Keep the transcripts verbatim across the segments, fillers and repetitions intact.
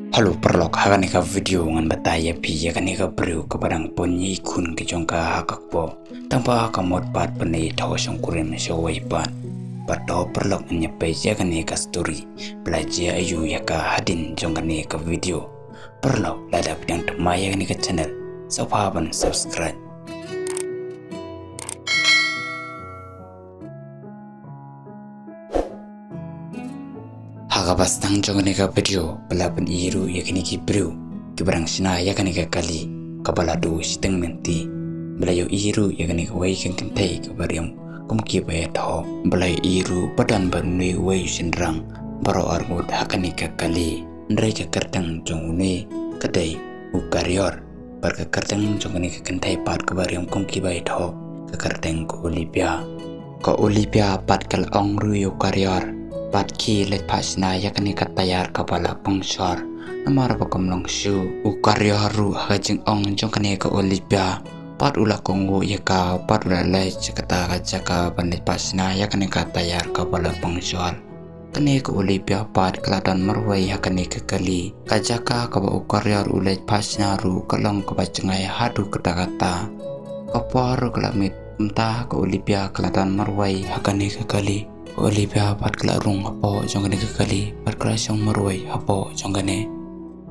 Hello paralok, ha kane ka video ngan batai ïa phi ïa kane ka briew kaba dang pynïaid khun ka jong ka ha ka kpoh. Tang ba ka mut pat ban ïathoh shongkurim sha uwei pat. Bad to paralok, ngin ïa peit ïa kane ka story ba la jia aiu ïa ka hadien jong kane ka video. Paralok, lada phi dang thymmai ïa kane ka channel, sngewbha ban subscribe. Ha kaba sdang jong kane ka video ba la pyni ruh ïa kine ki briew kiba dang shna ïa kane ka kali kaba la duh shiteng lynti. Ba la ïohi ruh ïa kane kawei ka kynthei kaba riam kum kiba ïathoh. Ba la ïohi ruh ba don bad une uwei u shynrang baroh arngut ha kane ka kali. Hynrei ka kyrteng jong une ka dei u Karior. Bad ka kyrteng jong kane ka kynthei pat kaba riam kum kiba ïathoh, ka kyrteng ka Olivia. Ka Olivia pat ka la ong ruh ïa u Karior, pat khie leit phah shna ïa kane ka tayar kaba la pung shor. Namar ba kam long shuh. U Karior ruh ha ka jingong jong kane ka Olivia, pat u la kohnguh ïa ka, pat u la leit sha kata ka jaka ban leit phah shna ïa kane ka tayar kaba la pung shor. Kane ka Olivia pat ka la don marwei ha kane ka kali. Ka jaka kaba u Karior u leit phah shna ruh ka long kaba jngai haduh katta katta. Ka por ruh ka la miet, mynta ka Olivia ka la don marwei ha kane ka kali. Ka Olivia pat ka la rung hapoh jong kane ka kali, pat ka la shong marwei hapoh jong kane.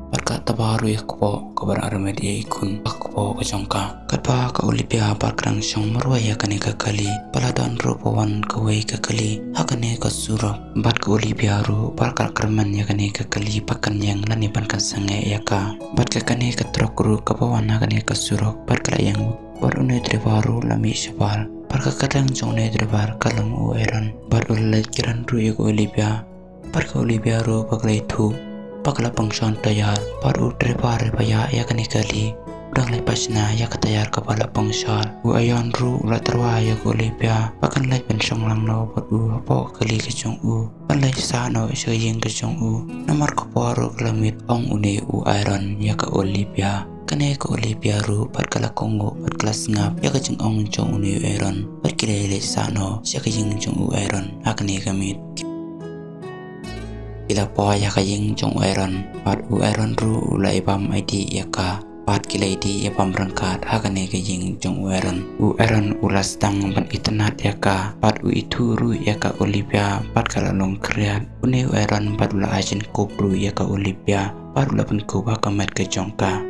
Bad ka taba ruh ïa ka kpoh kaba dang armet ïa i khun ha ka kpoh ka jong ka. Katba ka Olivia pat ka dang shong marwei ha kane ka kali, ba la don ruh ba wan kawei ka kali ha kane ka surok. Bad ka Olivia ruh pat ka la kyrmen ïa kane ka kali ba kan ïeng lane ban kan sangeh ïa ka. Bad ka kane ka trok ruh kaba wan ha kane ka surok pat ka la ïeng, bad une u driver ruh u la mih shabar. Bad ka kyrteng jong une u driver ka long u Aaron. Bad u la leit kren ruh ïa ka Olivia. Bad ka Olivia ruh ba ka la ïathuh ba ka la pung shon tayar, bad u driver ba ïa, ïa kane ka kali u dang leit phah shna ïa ka tayar kaba la pung shon. U Aaron ruh u la tyrwa ïa ka Olivia ba kan leit ban shong lang noh bad u hapoh ka kali ka jong u, ban leit sah noh sha ka ïing ka jong u. Namar ka por ruh ka la miet, ong une u Aaron ïa ka Olivia. Kane ka Olivia ruh pat ka la kohnguh, pat ka la sngap ïa ka jingong jong une u Aaron, bad ki la leit sah noh sha ka ïing jong u Aaron ha kane ka miet. Ki la poi ha ka ïing jong u Aaron, bad u Aaron ruh u la ïabam aiti ïa ka. Bad ki la ïadei ïabam ryngkat ha kane ka ïing jong u Aaron. U Aaron u la sdang ban itynnad ïa ka, bad u ithuh ruh ïa ka Olivia, bad ka la long khriat. Une u Aaron pat u la ai jingkup ruh ïa ka Olivia, bad u la pynkup ha ka met ka jong ka.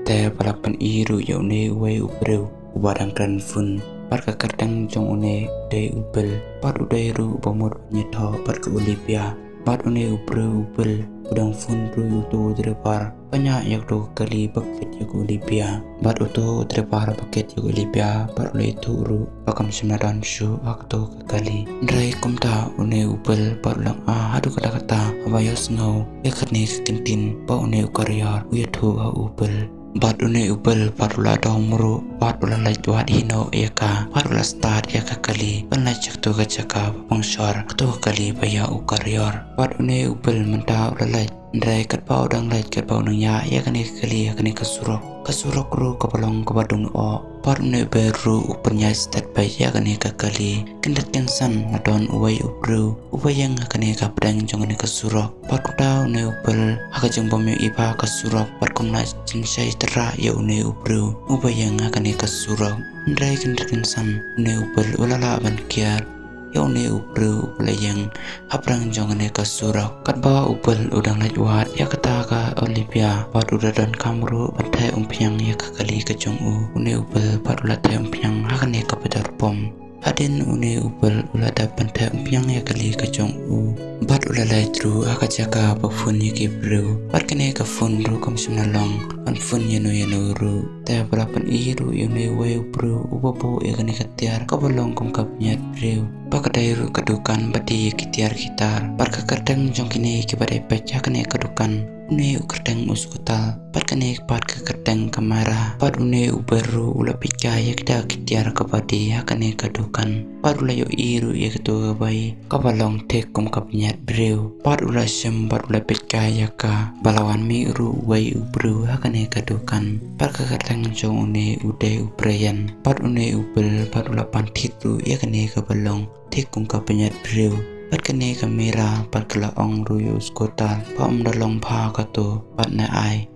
Te ba la pyni ruh ïa une uwei u briew uba dang kren phone, bad ka kyrteng jong une u dei u Bill, bad u dei ruh uba mut ban ïathoh bad ka Olivia. Bad une u briew u Bill u dang phone ruh ïa uto u driver ba ñiah ïa kato ka kali ba kit ïa ka Olivia. Bad uto u driver ba kit ïa ka Olivia pat u la ïathuh ruh ba kam shym la don shuh ha kato ka kali. Hynrei kumta une u Bill pat u la ong haduh katta katta haba ïohsngew ïa kane ka kyntien ba une u Karior u ïathuh ha u Bill. Bad une u Bill pat u la dom ruh, bad u la leit wad hi noh ïa ka, bad u la start ïa ka kali ban leit sha kato ka jaka ba pung shor, kato ka kali ba ïa u Karior. Bad une u Bill mynta u la leit, hynrei katba u dang leit, katba u dang ñiah ïa kane ka kali ha kane ka surok, ka surok ruh kaba long kaba dung noh. Bad une u Bill ruh u pynïaid stet beit ïa kane ka kali. Kyndit kynsan la don uwei u briew uba ïeng ha kane ka pdeng jong kane ka surok. Bad kumta une u Bill ha ka jingbym ïohi ba ka surok, bad kumno jingshai tyrrah ïa une u briew uba ïeng ha kane ka surok. Hynrei kyndit kynsan une u Bill u la lah ban kiar ïa une u briew uba la ïeng hapdeng jong kane ka surok. Katba u Bill u dang leit wad ïa kata ka Olivia, bad u la donkam ruh ban theh umphniang ïa ka kali ka jong u. Une u Bill pat u la theh umphniang ha kane ka petrol pump. Hadien une u Bill u la dep ban theh umphniang ïa ka kali ka jong u, bad u la leit ruh ha ka jaka ba phone ïa ki briew. Bad kane ka phone ruh kam shym la long ban phone ïano ïano ruh. Te ba la pyni ruh ïa une uwei u briew uba buh ïa kane ka tiar kaba long kum ka bniat briew, ba ka dei ruh ka dukan ba die ïa ki tiar ki tar. Bad ka kyrteng jong kine kiba dei peit ha kane ka dukan, une u kyrteng u Suktal, bad kane pat ka kyrteng ka Mara. Bad une u Bill ruh u la peit kai ïa kita ki tiar kaba die ha kane ka dukan, bad u la ïohi ruh ïa kato ka bai kaba long thik kum ka bniat briew. Bad u la shem bad u la peit kai ïa ka, ba la wan mih ruh uwei u briew ha kane ka dukan. Bad ka kyrteng jong une u dei u Brian. Bad une u Bill pat u la pan thied ruh ïa kane kaba long thik kum ka bniat briew. Bad kane ka Mira pat ka la ong ruh ïa u Skotal ba um da long bha kato bad ne ai.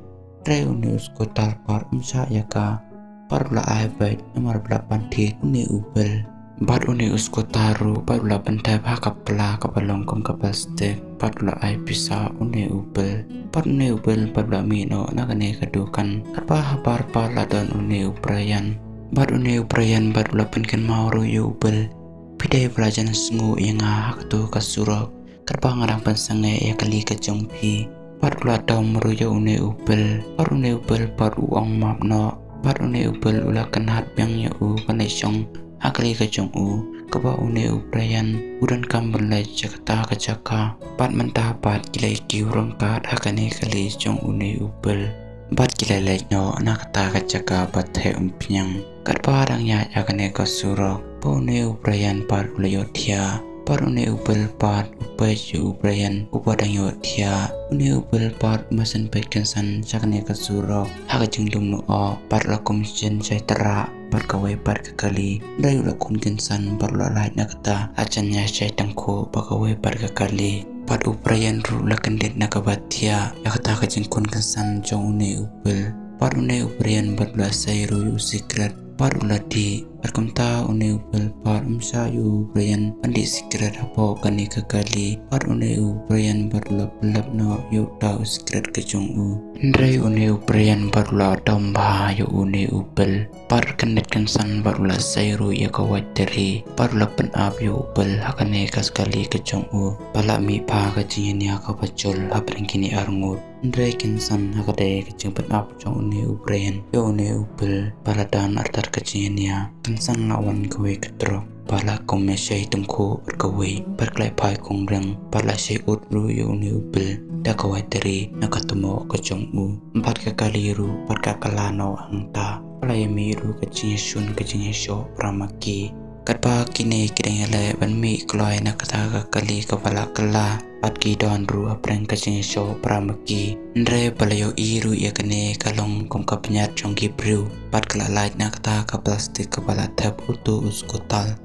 Hynrei une u Skotal pat um shah ïa ka, pat u la ai beit namar ba la pan thied une u Bill. Bad une u Skotal ruh pat u la pynthep ha ka pla kaba long kum ka plastik, pat u la ai pisa une u Bill. Bad une u Bill pat u la mih noh na kane ka dukan. Katba habar pat la don une u Brian. Bad une u Brian pat u la pynkynmaw ruh ïa u Bill, phi dei ba la jan sngew ïa nga ha kato ka surok, katba nga dang pynsangeh ïa kali ka jong phi. Bad u la dom ruh ïa une u Bill, bad une u Bill pat u ong map noh. Bad une u Bill u la kynhad biang ïa u ban leit shong ha kali ka jong u, kaba une u Brian u donkam ban leit sha kata ka jaka. Bad mynta pat ki la ïa kiew ryngkat ha kane kali jong une u Bill. Bad ki la leit noh na kata ka jaka ba theh umphniang. Katba dang ïaid ha kane ka surok, ba une u Brian pat u la ïohthiah. Bad une u Bill pat u peit ïa u Brian uba dang ïohthiah. Une u Bill pat u masan peit kynsan sha kane ka surok ha ka jinglum noh, bad la kum sien shai trah bad kawei pat ka kali. Hynrei u la khun kynsan bad u la lait na kata, ha jan ïa shai tyngkhuh bad kawei pat ka kali. Bad u Brian ruh u la kyndit na kaba thiah ïa kata ka jingkhun kynsan jong une u Bill. Bad une u Brian pat u la sei ruh ïa u sikret, bad u la dih. Bad kumta une u Bill pat um shah ïa u Brian ban dih sikret hapoh kane ka kali. Bad une u Brian pat u la pyllep noh ïa uta u sikret ka jong u. Hynrei une u Brian pat u la dom bha ïa une u Bill. Bad kyndit kynsan pat u la sei ruh ïa ka wait tari, bad u la pynap ïa u Bill ha kane ka kali ka jong u. Ba la mih bha ka jingïania kaba jur hapdeng kine arngut. Hynrei kynsan ha ka dei ka jingpynap jong une u Brian ïa une u Bill, ba la don artat ka jingïania, kynsan la wan kawei ka trok ba la kum ïa shai tyngkhuh bad kawei, bad ka la phai kongriang, bad la shai ud ruh ïa une u Bill da ka wait tari na ka tmoh ka jong u. Bad ka kali ruh pat ka kylla noh hangta. Ba la ïa mih ruh ka jingïashun ka jingïashoh para ma ki. Katba kine ki dang ïaleh ban mih kloi na kata ka kali kaba la kylla, bad ki don ruh hapdeng ka jingïashoh para ma ki. Hynrei ba la ïohi ruh ïa kane ka long kum ka pynïaid jong ki briew, bad ka la lait na kata ka plastik kaba la thep uto u Skotal.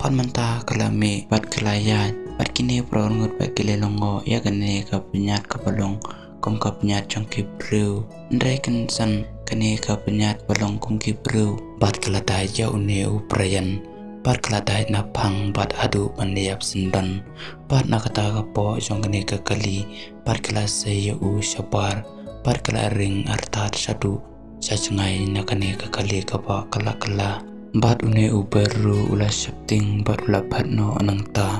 Bad mynta ka la mih bad ka la ïaid, bad kine para arngut pat ki la lyngngoh ïa kane ka pynïaid kaba long kum ka pynïaid jong ki briew. Hynrei kynsan kane ka pynïaid ba long kum ki briew, bad ka la dait ïa une u Brian, bad ka la dait na phang bad haduh ban ïap syndon. Bad na kata ka por jong kane ka kali, bad ka la sei ïa u shabar, bad ka la ring artat shaduh sha jngai na kane ka kali kaba ka la kylla. Bad une u Bill ruh u la sheptieng bad u la phet noh nangta.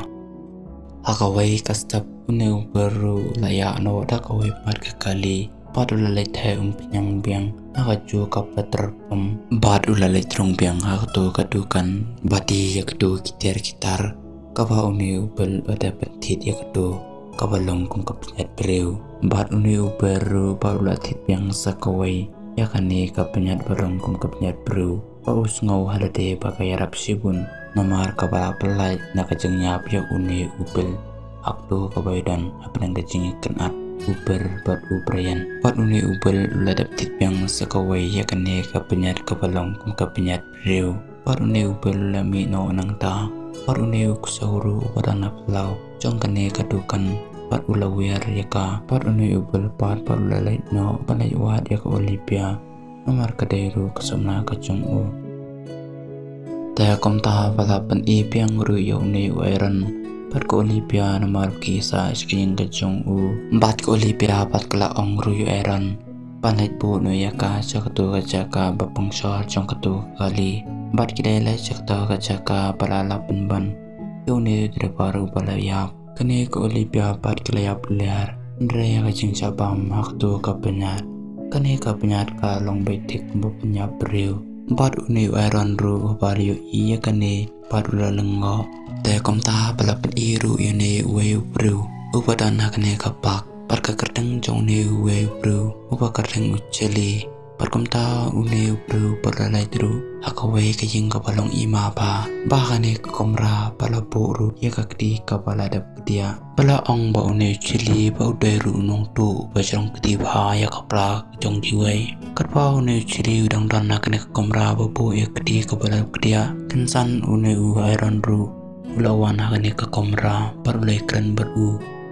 Ha kawei ka step une u Bill ruh u la ïaid noh da kawei pat ka kali, bad u la leit theh umphniang biang ha kajuh ka petrol pump, bad u la leit rung biang ha kato ka dukan, bad ïa kato ki tiar ki tar kaba une u Bill u la dep pynthied ïa kato kaba long kum ka pynïaid briew. Bad une u Bill ruh pat u la thied biang sa kawei ïa kane ka pynïaid ba long kum ka pynïaid briew. Bad u sngew ha lade ba ka ïarap shibun, namar kaba la pyllait na ka jingïap ïa une u Bill. Ha kato kaba ïadon hapdeng ka jingïakynad u Bill bad u Brian. Bad une u Bill u la dep thied biang sa kawei ïa kane ka pynïaid kaba long kum ka pynïaid briew. Bad une u Bill u la mih noh nangta. Bad une u ksew ruh uba don na phyllaw jong kane ka dukan, bad u la wiar ïa ka. Bad une u Bill pat, bad u la leit noh ban leit wad ïa ka Olivia, namar ka dei ruh ka samla ka jong u. Te kumta ba la pyni biang ruh ïa une u Aaron bad ka Olivia namar ki sah sha ka ïing ka jong u. Bad ka Olivia pat ka la ong ruh ïa u Aaron ban leit buh noh ïa ka sha kato ka jaka ba pynshor jong kato ka kali. Bad ki dei leit sha kato ka jaka ba la lap pynban ïa une u driver uba la ïap. Kane ka Olivia pat ka la ïap lyer, hynrei ïa ka jingshah bam ha kato ka pynïaid. Kane ka pynïaid ka long beit thik kumba pynïap briew. Bad une u Aaron ruh haba la ïohi ïa kane pat u la lyngngoh. Te kumta ba la pyni ruh ïa une uwei u briew uba don ha kane ka park. Bad ka kyrteng jong une uwei u briew uba kyrteng u Chili. Bad kumta une u briew pat u la leit ruh ha kawei ka ïing kaba long i ma bha. Bad ha kane ka kamra pat la buh ruh ïa ka kti kaba la dep kdiah. Ba la ong ba une u Chili ba u dei ruh u nongtuh uba jrong kti bha ïa ka pla jong kiwei. Katba une u Chili u dang don ha kane ka kamra ba buh ïa ka kti kaba la dep kdiah, kynsan une u Aaron ruh u la wan ha kane ka kamra bad u la ïakren bad u.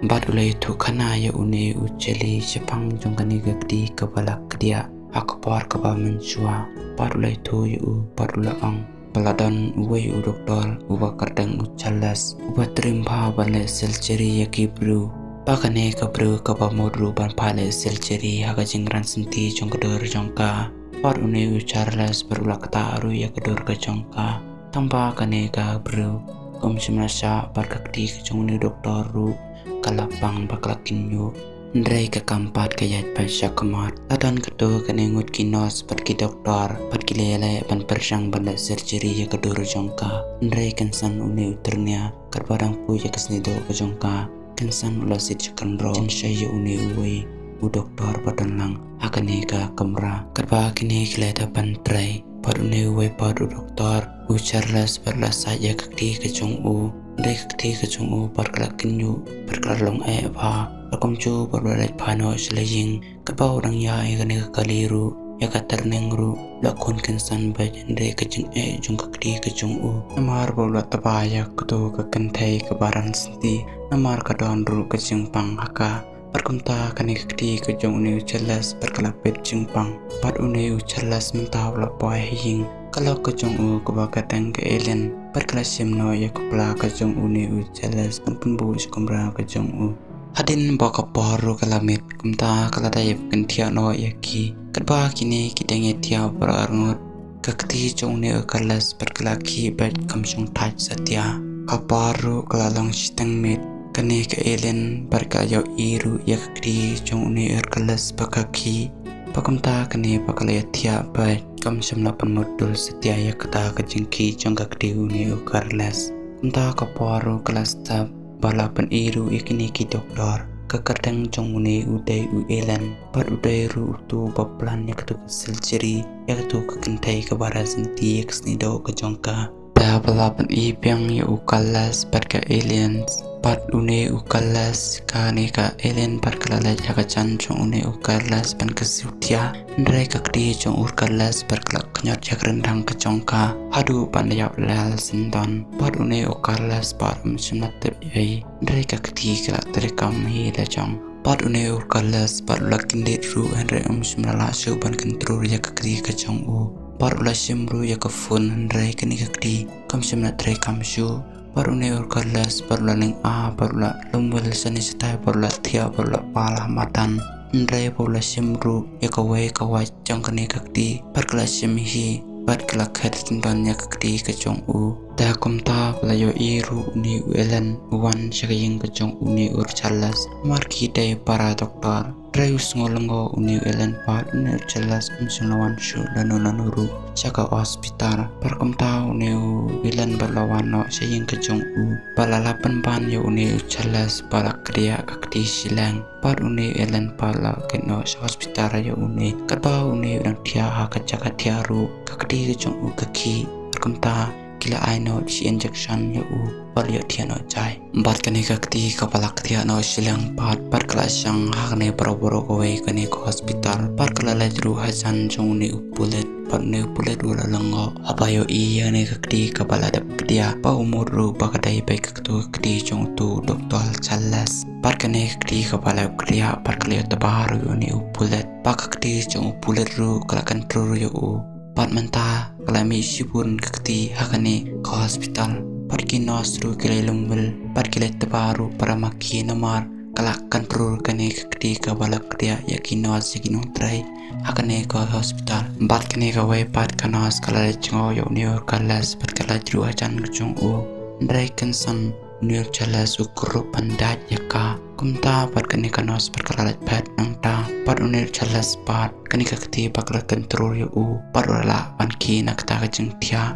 Bad u la ïathuh khana ïa une u Charlie shaphang jong kane ka kti kaba la kdiah ha ka por kaba mynshuwa. Bad u la ïathuh ïa u bad u la ong ba la don uwei u doktor uba kyrteng u Charles uba triem bha ban leh surgery ïa ki briew. Ba kane ka briew kaba mut ruh ban phah leh surgery ha ka jingïaid synti jong ka dur jong ka. Bad une u Charles bad u la ktah ruh ïa ka dur ka jong ka. Tangba kane ka briew kam shym la shah bad ka kti ka jong une u doktor ruh ka la pang bad ka la kynñiuh. Hynrei ka kam pat ka ïaid beit sha khmat. La don katto katne ngut ki nurse bad ki doktor bad ki la ïaleh ban pyrshang ban leh surgery ïa ka dur jong ka. Hynrei kynsan une u tyrnia katba dang poi ïa ka sniewdoh ka jong ka, kynsan u la siat sha kynroh, jynshai ïa une uwei u doktor ba don lang ha kane ka kamra. Katba kine ki la dep ban trei, bad une uwei pat u doktor u Charles pat u la sait ïa ka kti ka jong u. Hynrei ka kti ka jong u pat ka la kynñiuh bad ka la long eh bha. Bad kumjuh pat u la leit phai noh sha la ïing. Katba u dang ïaid ïa kane ka kali ruh, ïa ka tyrning ruh, la khun kynsan beit hynrei ka jingeh jong ka kti ka jong u. Namar ba u la tba ïa kato ka kynthei kaba ran synti, namar ka don ruh ka jingpang ha ka. Bad kumta kane ka kti ka jong une u Charles bad ka la peit jingpang. Bad une u Charles mynta u la poi ha ïing. Ka lok ka jong u kaba kyrteng ka Ellen bad ka la shim noh ïa ka pla ka jong une u Charles ban pynbuh sha kamra ka jong u. Hadien ba ka por ruh ka la miet, kumta ka la dei ban pynthiah noh ïa ki. Katba kine ki dang ïathiah baroh arngut, ka kti jong une u Charles bad ka la khih beit, kam shong thait satia. Ka por ruh ka la long shiteng miet. Kane ka Ellen bad ka la ïohi ruh ïa ka kti jong une u Charles ba ka khih. Bad kumta kane ba ka la ïathiah beit, kam shym la pynmut dul satia ïa kata ka jingkhih jong ka kti une u Charles. Kumta ka por ruh ka la step, ba la pyni ruh ïa kine ki doktor. Ka kyrteng jong une u dei u Ellen. Bad u dei ruh uto ba plan ïa kato ka surgery, ïa kato ka kynthei kaba ran synti ïa ka sniewdoh ka jong ka. Te ba la pyni biang ïa u Charles bad ka Ellen. Bad une u Charles, kane ka Ellen pat ka la leit ha ka jan jong une u Charles ban kyrsiew thiah. Hynrei ka kti jong u Charles pat ka la kynñiot ïa ka ryndang ka jong ka haduh ban ïap lel syndon. Bad une u Charles pat um shym la tip ei. Hynrei ka kti ka la treikam hi la jong. Bad une u Charles pat u la kyndit ruh hynrei um shym la lah shuh ban kyntrol ïa ka kti ka jong u. Bad u la shim ruh ïa ka phone hynrei kane ka kti kam shym la treikam shuh. Bad une u Charles pat u la lynga, bad u la lum wel shane shatai, bad u la thiah, bad u la pal ha madan. Hynrei bad u la shim ruh ïa kawei ka watch jong kane ka kti, bad ka la shim hi, bad ka la khet syndon ïa ka kti ka jong u. Te kumta ba la ïohi ruh une u Ellen u wan sha ka ïing ka jong une u Charles. Namar ki dei para doktor. Hynrei u sngew lyngngoh une u Ellen pat, une u Charles um shym la wan shuh lano lano ruh sha ka hospital. Bad kumta une u Ellen bad la wan noh sha ïing ka jong u. Bad la lah pynban ïa une u Charles ba la kdiah ka kti shilliang. Bad une u Ellen pat la kit noh sha hospital ïa une. Katba une u dang thiah ha ka jaka thiah ruh, ka kti ka jong u ka khih. Bad kumta ki la ai noh shi injection ïa u, bad la ïoh thiah noh jai. Bad kane ka kti kaba la kdiah noh shilliang pat, bad ka la shang ha kane baroh baroh kawei kane ka hospital. Bad ka la leit ruh hajan jong une u pulit. Bad une u pulit u la lyngngoh haba ïohi ïa kane ka kti kaba la dep kdiah, ba u mut ruh ba ka dei beit kato ka kti jong uto u doktor Charles. Bad kane ka kti kaba la kdiah pat ka la ïoh tba ruh ïa une u pulit. Bad ka kti jong u pulit ruh ka la kyntrol ïa u. Bad mynta ka la mih shibun ka kti ha kane ka hospital. Bad ki nurse ruh ki la lum wel, bad ki la tba ruh para ma ki namar ka la kyntrol kane ka kti kaba la kdiah ïa ki nurse, ïa ki nongtrei ha kane ka hospital. Bad kane kawei pat ka nurse ka la leit jngoh ïa une u Charles bad ka la leit ruh hajan ka jong u. Hynrei kynsan une u Charles u kurup ban dait ïa ka. Kumta bad kane ka nurse bad ka la leit phet nangta. Bad une u Charles pat, kane ka kti bad ka la kyntrol ïa u, bad u la lah ban khih na kata ka jingthiah.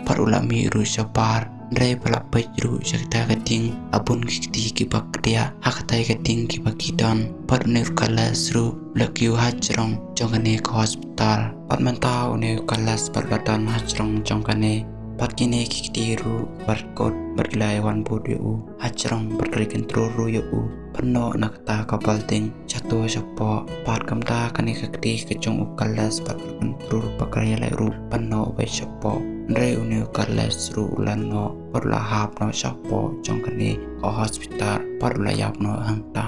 Bad u la mih ruh shabar. Hynrei ba la peit ruh sha kata ka ding, a bun ki kti kiba kdiah ha kata ka ding kiba ki don. Bad une u Charles ruh u la kiew hajrong jong kane ka hospital. Bad mynta une u Charles pat u la don hajrong jong kane. Bad kine ki kti ruh bad kot bad ki la ïa wan bud ïa u hajrong, bad ki la kyntrol ruh ïa u. Bad noh na kata ka building shato shapoh. Bad kumta kane ka kti ka jong u Charles bad ka la kyntrol bad ka la ïaleh ruh ban noh beit shapoh. Hynrei une u Carlos ruh u la noh bad u la hap noh sha kpoh jong kane ka hospital bad u la ïap noh hangta.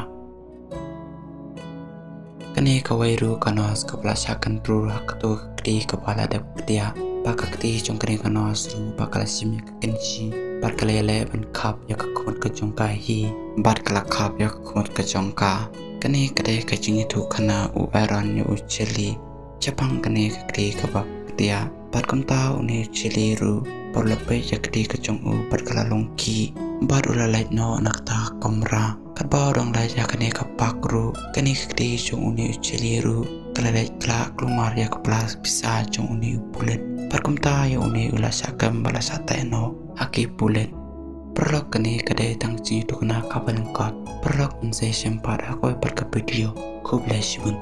Kane kawei ruh ka nurse kaba la shah kyntur ha kato ka kti kaba la dep kdiah. Bad ka kti jong kane ka nurse ruh ba ka la shim ïa ka kynshi bad ka la ïaleh ban khap ïa ka khmut ka jong ka hi. Bad ka la khap ïa ka khmut ka jong ka. Kane ka dei ka jingïathuhkhana u Aaron ïa u Charlie shaphang kane ka kti kaba kdiah. Bad kumta une u Charlie ruh bad u la peit ïa ka kti ka jong u bad ka la long khih. Bad u la leit noh na kata ka kamra. Katba u dang leit ha kane ka park ruh, kane ka kti jong une u Charlie ruh ka la leit khlak kulmar ïa ka plas pisa jong une u pulit. Bad kumta ïa une u la shah kem bad la shah teh noh ha ki pulit. Paralok, kane ka dei tang jingïathuhkhana kaba lyngkot. Paralok, ngin sa ïashem pat ha kawei pat ka video. Khublei shibun.